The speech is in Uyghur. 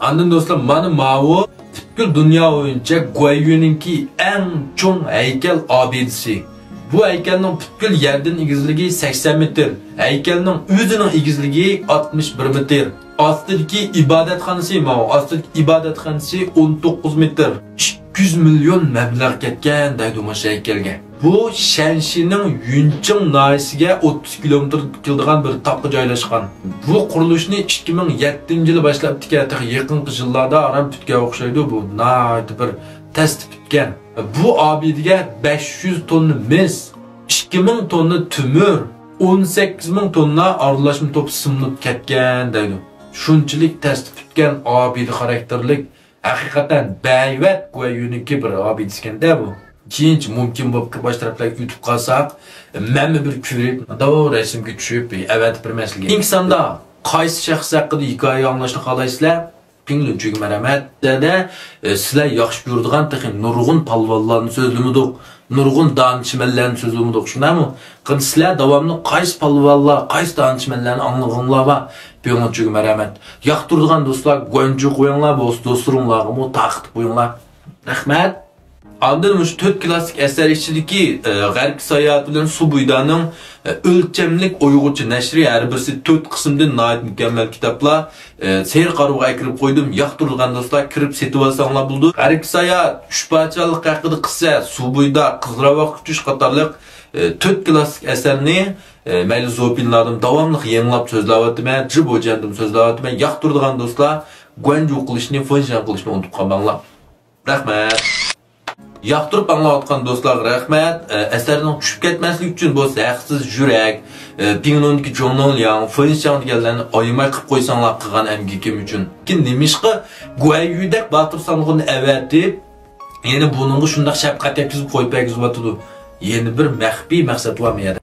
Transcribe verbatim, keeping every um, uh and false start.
ئاندىن دوستلار، مانا ماۋۇ پۈتكۈل دۇنيا بويىچە گۇەييۈنىڭكى ئەڭ چوڭ ھەيكەل ئابىدىسى. بۇ ھەيكەلنىڭ پۈتكۈل يەردىن ئېگىزلىكى سەكسەن مېتىر، ھەيكەلنىڭ ئۆزىنىڭ ئېگىزلىكى ئاتمىش بىر مېتىر. ئاستىدىكى ئىبادەتخانىسى، ماۋۇ ئاستىدىكى ئىبادەتخانىسى ئون توققۇز مېتىر. ئىككى يۈز مىليون مەبلەغ كەتكەن دەيدۇ مۇشۇ ھەيكەلگە. بۇ شەنشىنىڭ يۈنچىڭ ناھىيەسىگە ئوتتۇز كىلومېتىر كېلىدىغان بىر تاغقا جايلاشقان. بۇ قۇرۇلۇشنى ئىككى مىڭ يەتتىنچى يىلى باشلاپتىكەن، تېخى يېقىنقى يىللاردا ئاران پۈتكەن ئوخشايدۇ. بۇ ناھايىتى بىر تەستە پۈتكەن. بۇ ئابىدىگە بەش يۈز توننا مىس، ئىككى مىڭ توننا تۆمۈر، ئون سەككىز مىڭ توننا ئارىلاشما توپا سىمنىپ كەتكەن دەيدۇ. شۇنچىلىك تەستە پۈتكەن ئابىدە خاراكتېرلىك، ھەقىقەتەن بەھەيۋەت گۇەييۈنىڭكى بىر ئابىدىسىكەن-دە بۇ. كېيىنچە مۇمكىن بولۇپ باش تەرەپلەرگە ئۆتۈپ قالساق، مەنمۇ بىر كۆرۈپ، مۇنداق رەسىمگە چۈشۈپ ئەۋەتىپ بېرىمەن سىلەرگە. كېيىنكى ساندا قايسى شەخس ھەققىدە ھېكايە ئاڭلاشنى خالايسىلەر؟ پىڭلۈنچۈگە مەرھەمەت. دەدە، ئە، سىلەر ياخشى كۆرىدىغان تېخى نۇرغۇن پالۋانلارنى سۆزلىمىدۇق، نۇرغۇن دانىشمەنلەرنى سۆزلىمىدۇق، شۇنداقمۇ؟ قېنى سىلەر داۋاملىق قايسى پالۋانلار، قايسى دانىشمەنلەرنى ئاڭلىغىنىڭلار بار؟ پىڭلۈنچۈگە مەرھەمەت. ياقتۇرىدىغان دوستلار گۇەنجۇ قويۇڭلار، بولسا دوستلىرىڭلارغىمۇ تارقىتىپ قويۇڭلار. رەھمەت. ئاندىن مۇشۇ تۆت كىلاسسىك ئەسەر ئىچىدىكى، ئە، غەربكە ساياھەت بىلەن سۇ بويىدانىڭ، ئە، ئۆلچەملىك ئۇيغۇرچە نەشرى، ھەر بىرسى تۆت قىسىمدىن ناھايىتى مۇكەممەل كىتابلار. ئە، سېھىر قارىغۇغا ئەكىرىپ قويدۇم. ياقتۇرىدىغان دوستلار كىرىپ سېتىۋالساڭلار بولىدۇ. غەربكە ساياھەت، ئۈچ پادىشاھلىق ھەققىدە قىسسە، سۇ بويىدا قىزغىن ۋاقىت ئۆتۈش قاتارلىق، ئە، تۆت كىلاسسىك ئەسەرنى، ئە، مەيلى زوپىنلاردىن داۋاملىق يېڭىلاپ سۆزلەۋاتىمەن، جىبوجيەندىن سۆزلەۋاتىمەن. ياقتۇرىدىغان دوستلار گۇەنجۇ قىلىشنى، فېنشەن قىلىشنى ئۇنتۇپ قالماڭلار. رەھمەت. ياقتۇرۇپ ئاڭلاۋاتقان دوستلارغا رەھمەت. ئە، ئەسەرنىڭ چۈشۈپ كەتمەسلىكى ئۈچۈن بولسا ھەقسىز يۈرەك، ئە، پىڭلۇندىكى جۇڭنۇڭلياڭ، فېنشاڭ دېگەنلەرنى ئايىماي قىلىپ قويساڭلار قىلغان ئەمگىكىم ئۈچۈن. لېكىن نېمىشقا گۇەييۈدەك باتۇر سانغۇننى ئەۋەتىپ، يەنە بۇنىڭغا شۇنداق شەپقەت يەتكۈزۈپ قويۇپ بەرگۈزۈۋاتىدۇ؟ يەنە بىر مەخپىي مەقسەت بارمۇ يەردە؟